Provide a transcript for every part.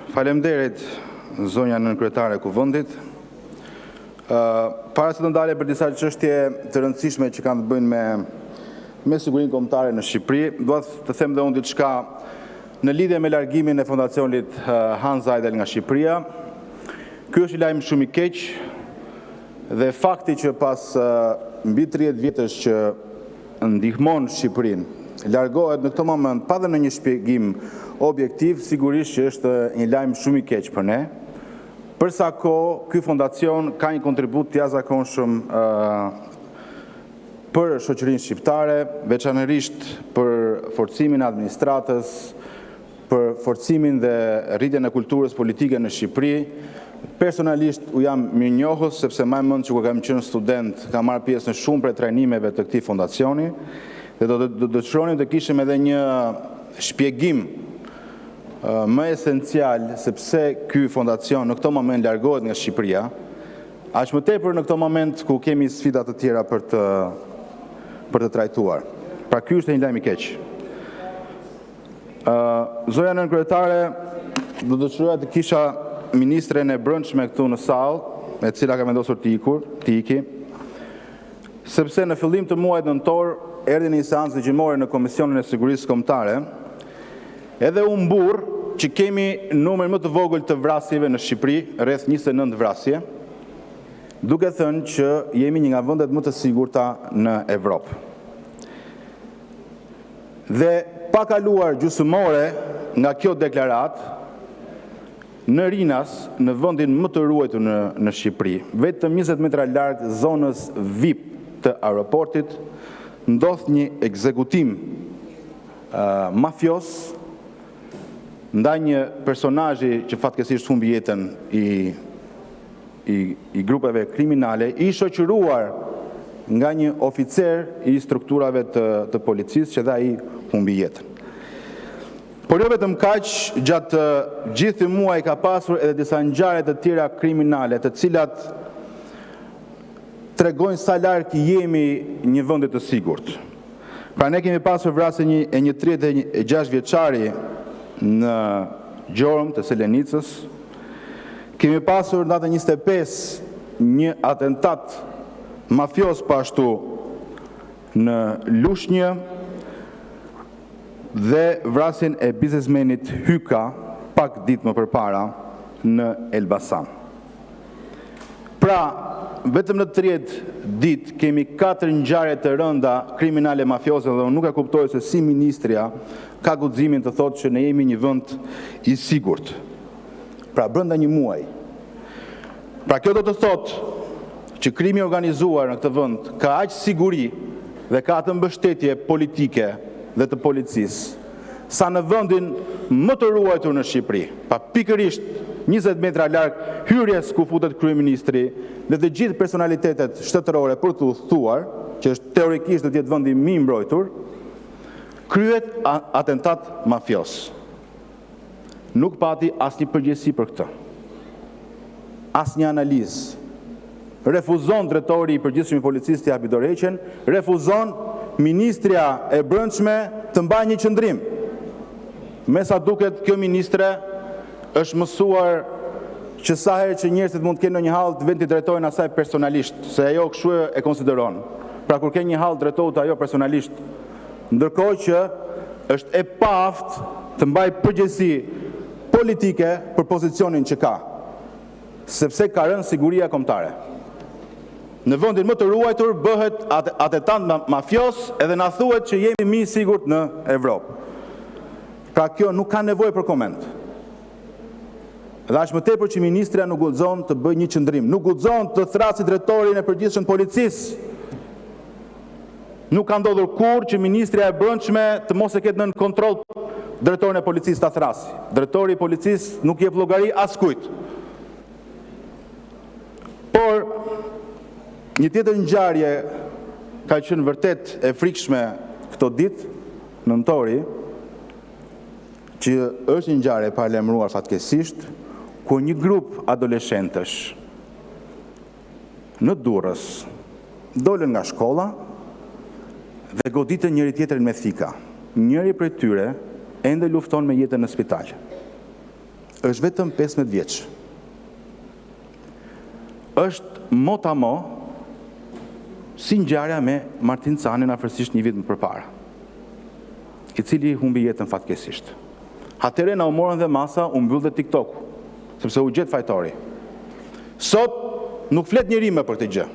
Faleminderit, zonja nënkryetare e Kuvendit! Para se të ndalem për disa çështje të rëndësishme që kanë të bëjnë me sigurinë kombëtare në Shqipëri, dua të them edhe unë diçka në lidhje me largimin e fondacionit “Hanns Seidel” nga Shqipëria. Ky është një lajm shumë i keq dhe fakti që pas mbi 30 vjetësh që ndihmon Shqipërinë, largohet në këtë moment pa dhënë një shpjegim objektiv, sigurisht që është një lajm shumë i keq për ne, për sa kohë ky fondacion ka një kontribut të jashtëzakonshëm për shoqërinë shqiptare, veçanërisht për forcimin e administratës, për forcimin dhe rritjen e kulturës politike në Shqipëri. Personalisht u jam mirënjohës, sepse mbaj mend që kur kam qenë student kam marrë pjesë në shumë prej trajnimeve të këtij fondacioni dhe do të dëshironim të kishim edhe një shpjegim më esencial se pse ky fondacion në këtë moment largohet nga Shqipëria, aq më tepër në këtë moment kur kemi sfida të tjera për të trajtuar. Pra, ky është një lajm i keq. Zonja nënkryetare, do të dëshiroja të kisha ministren e Brendshme këtu në sallë, e cila ka vendosur të ikë, sepse në fillim të muajit nëntor erdhi në një seancë dëgjimore në Komisionin e Sigurisë Kombëtare dhe u mburr që kemi numrin më të vogël të vrasjeve në Shqipëri, rreth 29 vrasje, duke thënë që jemi një nga vendet më të sigurta në Europë. Dhe pa kaluar gjysmë ore nga kjo deklaratë, në Rinas, në vendin më të ruajtur në Shqipëri, vetëm 20 metra larg zonës VIP të aeroportit, ndodh një ekzekutim mafioz ndaj një personazhi, që fatkeqësisht humbi jetën, i grupeve kriminale, i shoqëruar nga një oficer i strukturave të policisë, që edhe ai humbi jetën. Por jo vetëm kaq, gjatë gjithë këtij muaji ka pasur edhe disa ngjarje të tjera kriminale, të cilat tregojnë sa larg jemi një vendi të sigurt. Pra, ne kemi pasur vrasjen e një 36-vjeçari në Gjorm të Selenicës, kemi pasur në datën 25 një atentat mafioz po ashtu në Lushnjë dhe vrasjen e biznesmenit Hyka pak ditë më përpara në Elbasan. Pra, vetëm në 30 ditë kemi 4 ngjarje të rënda kriminale mafioze dhe unë nuk e kuptoj se si ministrja ka guximin të thotë që ne jemi një vend i sigurt. Pra, brenda një muaji. Pra, kjo do të thotë që krimi i organizuar në këtë vend ka aq siguri dhe ka atë mbështetje politike dhe të policisë, sa në vendin më të ruajtur në Shqipëri, pra pikërisht 20 metra larg hyrjes ku futet Kryeministri dhe të gjitha personalitetet shtetërore për të udhëtuar, që teorikisht duhet të jetë vendi më i mbrojtur, kryhet atentat mafioz. Nuk pati asnjë përgjegjësi për këtë, asnjë analizë. Refuzon drejtori i Përgjithshëm i Policisë të japë dorëheqjen, refuzon ministrja e Brendshme të mbajë një qëndrim. Me sa duket, kjo ministre është mësuar që sa herë që njerëzit mund të kenë ndonjë hall, të venë t'i drejtohen asaj personalisht, se ajo kështu e konsideron. Pra, kur ke një hall, drejtohu tek ajo personalisht, ndërkohë që është e paaftë të mbajë përgjegjësi politike për pozicionin që ka, sepse ka rënë siguria kombëtare. Në vendin më të ruajtur bëhet atentat mafioz dhe na thuhet që jemi më i sigurt në Europë. Pra, kjo nuk ka nevojë për koment, aq më tepër që ministrja nuk guxon të bëjë një qëndrim, nuk guxon të thërrasë drejtorin e Përgjithshëm të Policisë. Nuk ka ndodhur kurrë që ministrja e Brendshme të mos e ketë nën kontroll drejtorin e Policisë, ta thërrasë. Drejtori i Policisë nuk i jep llogari askujt. Por një tjetër ngjarje ka qenë vërtet e frikshme këto ditë nëntori, që është një ngjarje e paralajmëruar, fatkeqësisht, ku një grup adoleshentësh në Durrës dolën nga shkolla dhe goditën njëri-tjetrin me thika. Njëri prej tyre ende lufton me jetën në spital. Është vetëm 15 vjeç. Është mot a mot si ngjarja me Martin Canin, afërsisht një vit më përpara, i cili humbi jetën fatkeqësisht. Atëherë na u morën edhe masa, u mbyll edhe TikTok-u, sepse u gjet fajtori. Sot nuk flet njeri më për këtë gjë,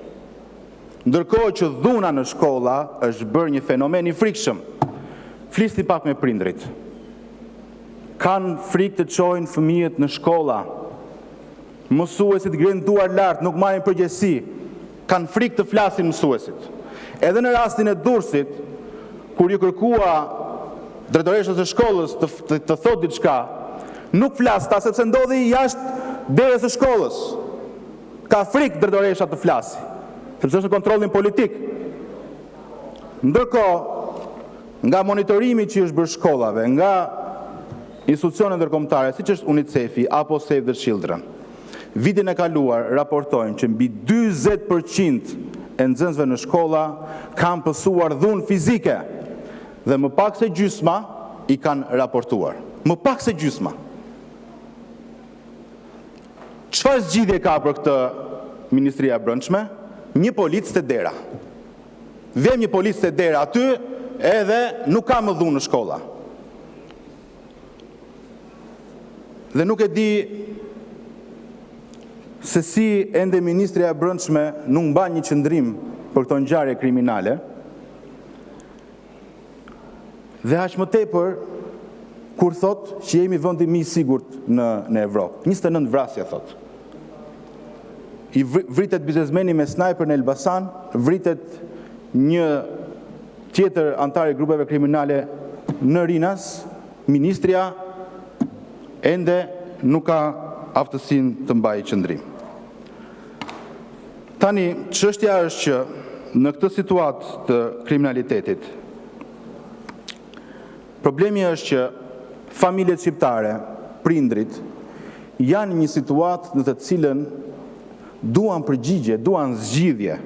ndërkohë që dhuna në shkolla është bërë një fenomen i frikshëm. Flisni pak me prindërit, kanë frikë t'i çojnë fëmijët në shkolla. Mësuesit ngrenë duart lart, nuk marrin përgjegjësi, kanë frikë të flasin mësuesit. Edhe në rastin e Durrësit, kur iu kërkua drejtoreshës së shkollës të thoshte diçka, nuk flas, tha, sepse ndodhi jashtë derës së shkollës. Ka frikë drejtoresha të flasë, sepse është nën kontrollin politik. Ndërkohë, nga monitorimi që u është bërë shkollave nga institucione ndërkombëtare, siç është UNICEF-i apo “Save the Children”, vitin e kaluar raportojnë që mbi 40% e nxënësve në shkolla kanë pësuar dhunë fizike dhe më pak se gjysma i kanë raportuar. Më pak se gjysma! Çfarë zgjidhjeje ka për këtë Ministria e Brendshme? Një polic te dera. Vendosim një polic te dera aty dhe nuk ka më dhunë në shkolla. Dhe nuk e di se si ende ministrja e Brendshme nuk mban një qëndrim për këto ngjarje kriminale, aq më tepër kur thotë që jemi vendi më i sigurt në Europë. 29 vrasje, thotë. Vritet biznesmeni me snajper në Elbasan, vritet një tjetër anëtar i grupeve kriminale në Rinas, ministrja ende nuk ka aftësinë të mbajë qëndrim. Tani, çështja është që në këtë situatë të kriminalitetit, problemi është që familjet shqiptare, prindërit, janë në një situatë në të cilën duan përgjigje, duan zgjidhje.